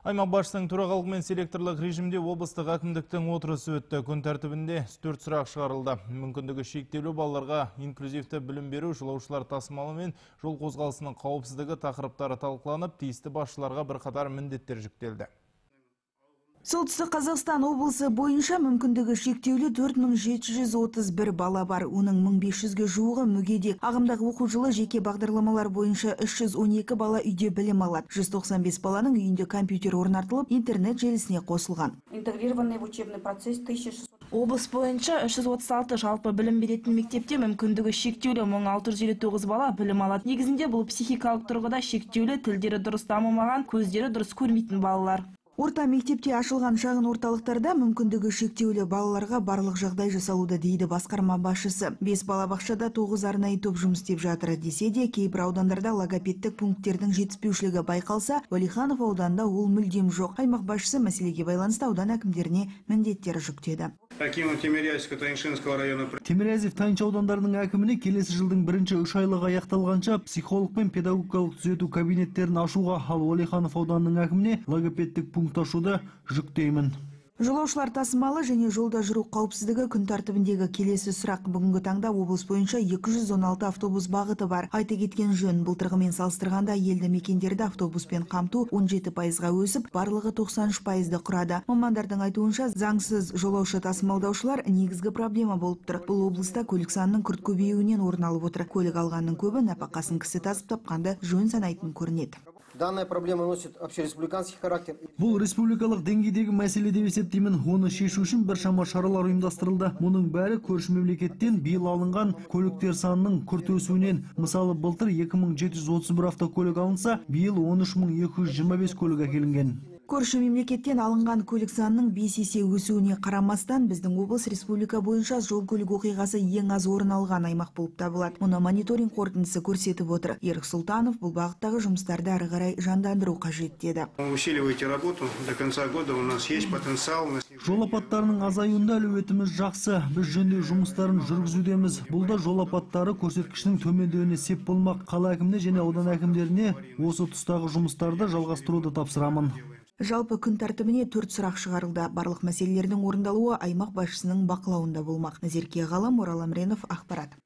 Аймақ басшысының төрағалығымен селекторлық режимде облыстық әкімдіктің отырысы өтті. Күн тәртібінде 4 сұрақ шығарылды. Мүмкіндігі шектеулі балаларға инклюзивті білім беру, жолаушылар тасымалы мен жол қозғалысының қауіпсіздігі тақырыптары талқыланып, тиісті басшыларға бірқатар міндеттер жүктелді. Солтүстік Қазақстан облысы бойынша мүмкіндігі шектеулі 4731 бала бар. Оның 1500-ге жуығы мүгедек. Ағымдағы оқу жылы жеке бағдарламалар бойынша 312 бала үйде білім алады. 195 баланың үйінде компьютер орнатылып, интернет желісіне қосылған. Интегрированный в учебный процесс 1600. Облыс бойынша 336 жалпы білім беретін мектепте мүмкіндігі шектеулі 1659 бала білім алады. Негізінде бұл психикалық тұрғыда шектеулі, тілдері дұрыс дамымаған, көздері дұрыс көрмейтін балалар. Орта мектепте ашылған шағын орталықтарда мүмкіндігі шектеулі балаларға барлық жағдай жасалуда, дейді басқарма басшысы. 5 балабақшада 9 арнайы топ жұмыс істеп жатыр десе де, кейбір аудандарда логопедтік пункттердің жетіспеушілігі байқалса, Уәлиханов ауданында ол мүлдем жоқ. Аймақ басшысы мәселеге байланысты аудан әкімдеріне міндеттер жүктеді. Акиму Тимирязевского, Тайыншинского района. Тимирязев, Тайынша аудандарының әкіміне келесі жылдың бірінші 3 айлығы аяқталғанша психолог пен педагогикалық түзету кабинеттерін ашуға, ал Уәлиханов ауданының әкіміне логопедтік пункт ашуды жүктеймін. Жолаушылар тасымалы және жолда жүру қауіпсіздігі күн тәртібіндегі келесі сұрақ. Бүгінгі таңда облыс бойынша 216 автобус бағыты бар. Айта кеткен жөн, былтырғымен салыстырғанда елді мекендерді автобуспен қамту 17%-ға өсіп, барлығы 93%-ды құрады. Мамандардың айтуынша, заңсыз жолаушы тасымалдаушылар негізгі проблема болып тұр. Бұл облыста көлік санының күрт көбеюінен орын алып отыр. Көлік алғанның көбі нәпақасын кісі тасып тапқанды жөн санайтын көрінеді. Данная проблема носит общереспубликанский характер. Бұл республикалық деңгейдегі мәселе деп есептеймін. Оны шешу үшін біршама шаралар ұйымдастырылды. Мұның бәрі көрші мемлекеттен биыл алынған көліктер санының күрт өсуінен. Мысалы, былтыр 2731 автокөлік алынса, биыл 13225 көлік әкелінген. Көрші мемлекеттен алынған көлік санының 5 есе өсуіне қарамастан, біздің облыс республика бойынша жол көлік оқиғасы ең аз орын алған аймақ болып табылады. Мұны мониторинг қорытындысы көрсетіп отыр. Ерік Сұлтанов бұл бағыттағы жұмыстарды әрі қарай жандандыру қажет деді. Усиливайте работу. До конца года у нас есть потенциал. Жол апаттарының азаюында әлеуетіміз жақсы. Біз жөндеу жұмыстарын жүргізудеміз. Бұл да жол апаттары көрсеткішінің төмендеуіне сеп болмақ. Қала әкіміне және аудан әкімдеріне осы тұстағы жұмыстарды жалғастыруды тапсырамын. Жалпы күн тәртібіне 4 сұрақ шығарылды. Барлық мәселелердің орындалуы аймақ басшысының бақылауында болмақ. Назерке Ғалым, Орал Әміренов, ақпарат.